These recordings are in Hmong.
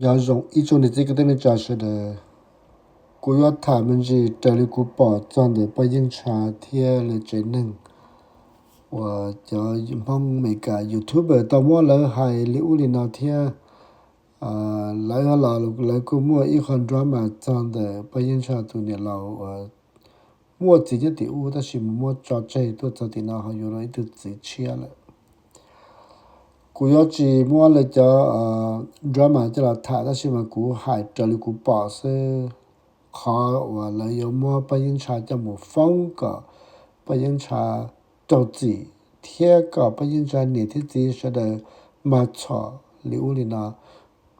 Nyob zoo ib tsoom niam txiv kwv tij neej tsa sawv daws, kuv yuav tham me ntsis raws li kuv pom txog ntawm paj yeeb ntsha thiab lawv tsev neeg uas cov Hmoob Amelikas YouTuber tau muab lawv hais li ub li no thiab. Lawv los lawv kuj muaj ib qho drama txog ntawm paj yeeb ntsha tus niam laus uas muaj txiv nyob tim ub tab sis mus muab tso tseg tuaj txog tim no ho yuav ua ib tug txiv tshiab lawm. Kuv yuav tsis muab lawv cov drama coj los tham tab sis mas kuv hais raws li kuv pom xwb. Qhov uas lawv yuav muab paj yeeb ntsha coj mus foob kom paj yeeb ntsha raug txim thiab kom paj yeeb ntsha niam thiab txiv sawv daws mag txhom li ub li no,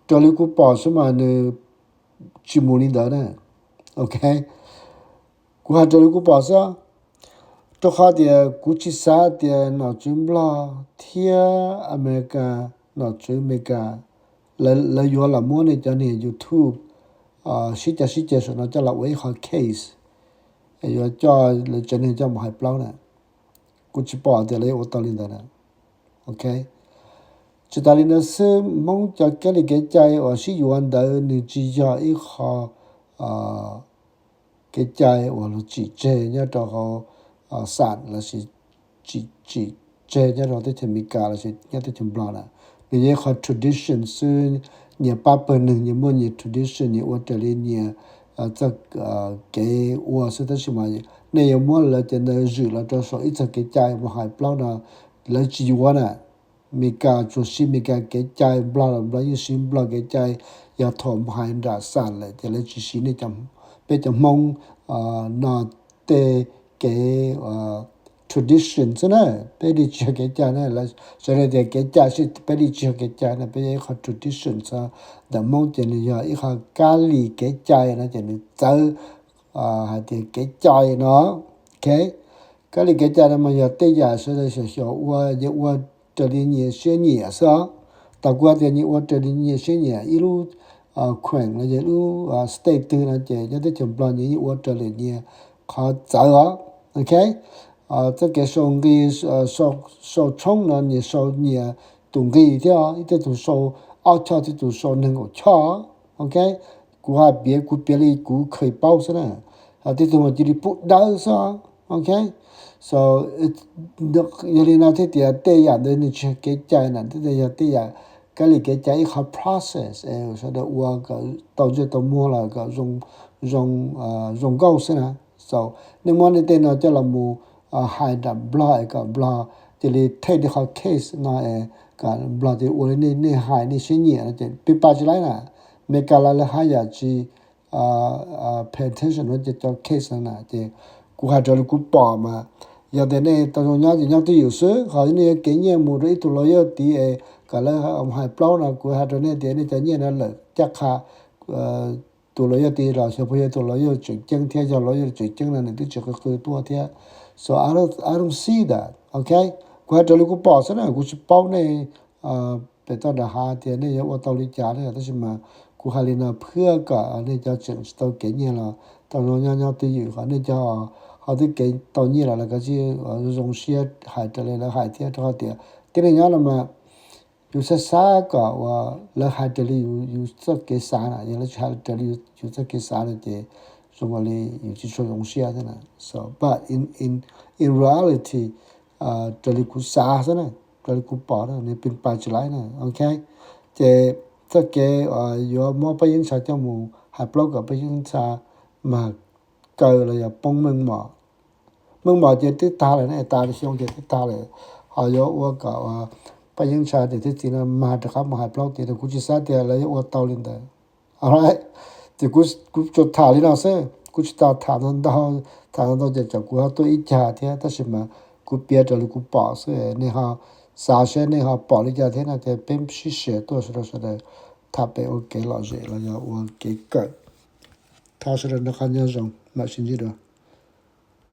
raws li kuv pom xwb mas nws tsis mus li ntawd na. Ok, kuv hais raws li kuv pom xwb, rau qhov tias kuv tsis xav tias nom tswv Nplog thiab Amelikas, nom tswv Amelikas, lawv yuav los muab nej cov niag YouTube sib cav sib ceg saum no coj los ua ib qho case, yuav coj lawv tsev neeg coj mus hais plaub na. Kuv tsis pom tias lawv yuav ua tau li ntawd na. Ok, tsis tas li ntawd xwb, Hmoob cov kab li kev cai uas sib yuav ntawd nws tsis yog ib qho kev cai uas luag tsim tseg nyob rau hauv xam lossis tsim tseg nyob rau teb chaws Amelikas lossis nyob teb chaws Nplog na. Nws yog ib qho tradition xwb, nyias pab pawg neeg nyias muaj nyias tradition, nyias ua raws li nyias txoj kev ua xwb. Tab sis mas nej yuav muab lawv cov ntawd zwm los rau saum ib txoj kev cai mus hais plaub no, lawv tsis yuav na. Amelikas tsuas siv Amelikas kev cai, Nplog los Nplog yeej siv Nplog kev cai. Yog thaum mus hais nram xam lawm ces lawv tsis siv nej, peb cov Hmoob no tej kev tradition xwb na, peb li tsis yog kev cai na. Sawv daws tias kev cai xwb, peb li tsis yog kev cai na, peb yog ib qho tradition xwb. Ntawm Hmoob ces nws yog ib qho kab li kev cai no ces nws txawv hais tias kev cai no. Ok, kab li kev cai no mas yog tej yam sawv daws xyaum xyaum ua, nyias ua raws li nyias siab nyiam xwb os. Thaum kuv hais tias nyias ua raws li nyias siab nyiam, ib lub kheem los yog ib lub state twg no ces nyob teb chaws Nplog nyias yeej ua raws li nyias qhov txawv os. Ok, txoj kev sau nqi, sau tshoob no nyias sau nyias tus nqi thiab, ib tug sau ob choj, ib tug sau nees nkaum choj. Ok, kuv hais piav, kuv piav li kuv kheev paub xwb na. Tej tug mas cia li pub dawb xwb. Ok, so yog li no thiaj tias tej yam ntawd nws tsis yog kev cai na, thiaj tias yog tej yam kab li kev cai ib qho process es sawv daws ua kom tau ntsej tau muag los kom zoo, zoo nkauj xwb na. So nej muab nej tej no coj los mus hais nram Nplog es kom Nplog cia li take li qhov case no es kom Nplog cia li ua li nej hais nej siab nyiam no ces peb pab tsis laib na. Amelikas los lawv haj yam tsis pay attention no ces cov case no na ces kuv hais raws li kuv pom mas yog tias nej tau zoo nyob ces nyob twj ywm xwb, ho nej yuav kev nyiaj mus rau ib tug lawyer tid es kom lawv hais plaub no, kuv hais rau nej tias nej cov nyiaj no lawm caj qha tus lawyer tid los xyov puas yog tus lawyer tseem ceeb thiab, yog lawyer tseem ceeb no nws twb tsis qw qw tuaj thiab. So I don't, I don't see that. Ok, kuv hais raws li kuv pom xwb na, kuv tsis paub nej pem toj nram hav tias nej yuav ua tau li cas na, tab sis mas kuv hais li no phwb kom nej cov tseem tsis tau kev nyiaj los tau zoo nyob nyob twj ywm, ho nej cov ho twb kev tau nyiaj lawm los kav tsij zoo siab hais raws li lawv hais thiab, rau qhov tias tib neeg nyob no mas yus xav xav kom uas lawv hais raws li yus txoj kev xav na, yog lawv tsis hais raws li yus txoj kev xav no ces zoo li yus tsis tshua zoo siab thiab na. So but in, in, in reality, raws li kuv xav xwb na, raws li kuv pom na, nws pin pais tsis laib na. Ok, ces txoj kev yuav muab paj yeeb ntsha coj mus hais plaub kom paj yeeb ntsha mag kaw los yog poob meej mom, meej mom ces twb tag lawm ne, tas xyoo ces twb tag lawm, ho yuav ua kom paj yeeb ntsha niam thiab txiv no mag rov qab mus hais plaub tid, kuv tsis xav tias lawv yuav ua tau li ntawd. Ces kuv tsuas tham li no xwb, kuv tsis tas tham ntau ntau, tham ntau ntau ces tsam kuv ho tuaj ib cag thiab, tab sis mas kuv piav raws li kuv pom xwb, nej ho xav seb nej ho pom li cas thiab no ces peb sib share tuaj sawv daws, sawv daws tham pem ua kev lom zem los yog ua kev kawm. Thov sawv daws noj qab nyob zoo, mam sib ntsib dua.